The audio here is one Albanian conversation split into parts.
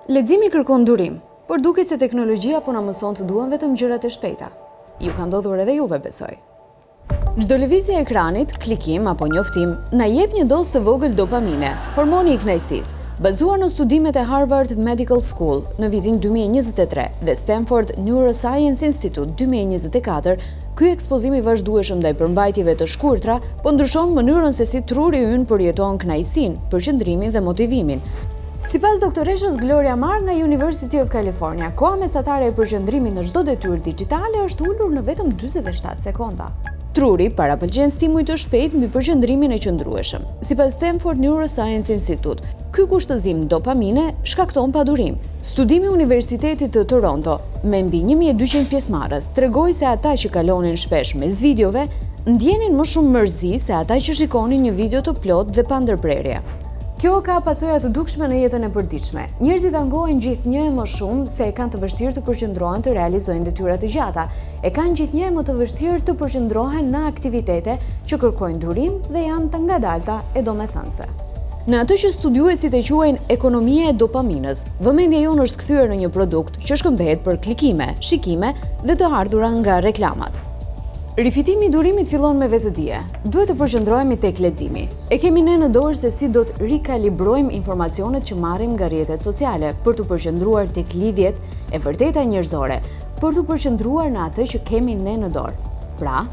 Leximi kërkon durim, por duket se teknologjia po na mëson të duam vetëm gjërat e shpejta. Ju ka ndodhur edhe juve, besoj. Çdo lëvizje e ekranit, klikim apo njoftim, na jep një dozë të vogël dopamine, hormoni i kënaqësisë. Bazuar në studimet e Harvard Medical School në vitin 2023 dhe Stanford Neuroscience Institute 2024, ky ekspozim i vazhdueshëm ndaj përmbajtjeve të shkurtra po ndryshon mënyrën se si truri ynë përjeton kënaqësinë, përqendrimin dhe motivimin. Sipas doktoreshës Gloria Marr nga University of California, koha mesatare e përqendrimit në çdo detyrë digjitale është ulur në vetëm 47 sekonda. Truri parapëlqen stimuj të shpejtë mbi përqendrimin e qëndrueshëm. Sipas Stanford Neuroscience Institute, ky kushtëzim dopamine shkakton padurim. Studimi i Universitetit të Toronto, me mbi 1200 pjesëmarrës, tregoi se ata që kalonin shpesh mes videove ndjenin më shumë mërzi se ata që shikonin një video të plotë dhe pa ndërprerje. Kjo ka pasoja të dukshme në jetën e përditshme. Njerëzit ankohen gjithnjë e më shumë se e kanë të vështirë të përqendrohen të realizojnë detyra të gjata. E kanë gjithnjë e më të vështirë të përqendrohen në aktivitete që kërkojnë durim dhe janë të ngadalta e domethënëse. Në atë që studiuesit e quajnë ekonomia e dopaminës, vëmendja jonë është kthyer në një produkt që shkëmbehet për klikime, shikime dhe të ardhura nga reklamat. Rifitimi i durimit fillon me vetëdije. Duhet të përqendrohemi tek leximi. E kemi ne në dorë se si do të rikalibrojmë informacionet që marrim nga rrjetet sociale, për t'u përqendruar tek lidhjet e vërteta njerëzore, për t'u përqendruar në atë që kemi ne në dorë. Pra,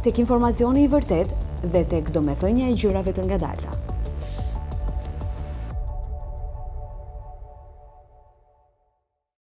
tek informacioni i vërtetë dhe tek domethënia e gjërave të ngadalta.